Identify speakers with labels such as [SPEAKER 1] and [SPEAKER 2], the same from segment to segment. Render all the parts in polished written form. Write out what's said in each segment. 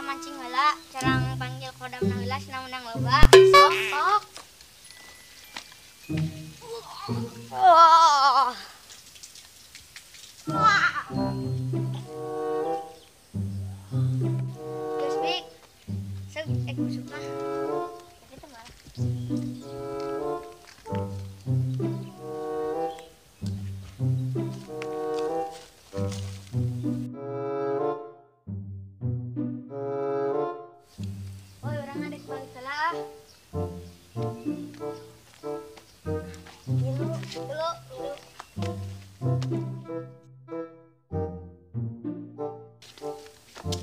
[SPEAKER 1] Mancing heula, carang panggil kodam na heula cenah menang loba. Sok sok. Oh. Geus Bik. Seug ek busuk mah. Kitu mah.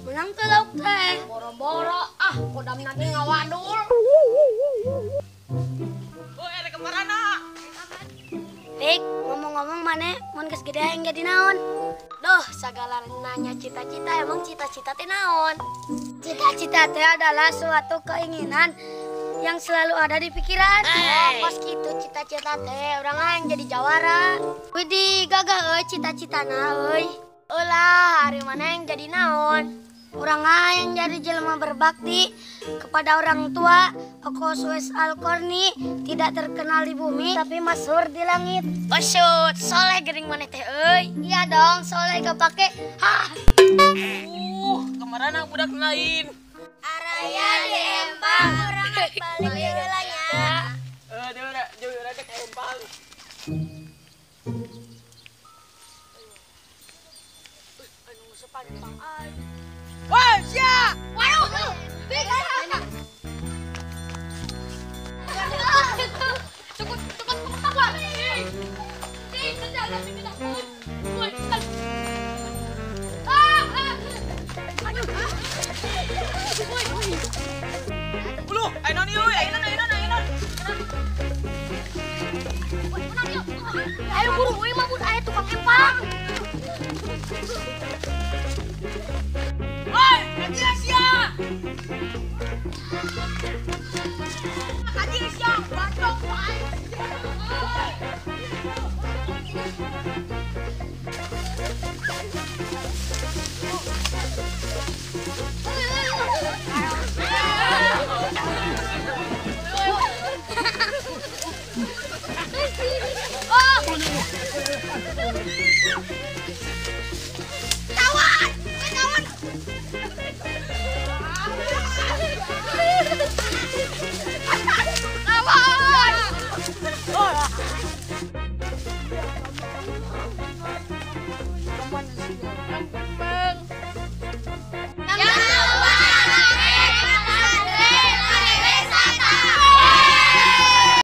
[SPEAKER 1] Menang ke lauk teh.
[SPEAKER 2] Boro-boro ah kodam nanti ngawadul.
[SPEAKER 3] Oh, erek kemarana?
[SPEAKER 1] Pik, ngomong-ngomong maneh mun geus gede hayang jadi naon? Duh, sagala nanya cita-cita, emang cita-cita teh naon? Cita-cita teh adalah suatu keinginan yang selalu ada di pikiran. Oh, kos kitu cita-cita teh, urang hayang jadi jawara. Widih, gagah euy cita-citana euy. Ulah, hari mana yang jadi naon? Urang hayang jadi jelema berbakti kepada orang tua. Oko Suez Alkorni tidak terkenal di bumi tapi masyhur di langit. Osut, soleh gering maneh teh euy. Iya dong, soleh gak pake. Hah.
[SPEAKER 3] Kemarana budak lain.
[SPEAKER 1] Araya di empang, urang balik heula nya.
[SPEAKER 3] Dia udah ke empang. Woi, sia!
[SPEAKER 1] Waduh!
[SPEAKER 2] Cukup, cukup,
[SPEAKER 3] Ulu, ayo non yuk, ayo non, ayo non, ayo non.
[SPEAKER 1] Ayo buru, euy mah buru, ayo tukang empang.
[SPEAKER 3] Woi, haji sia. Haji sia, bandong wae.
[SPEAKER 1] Oh.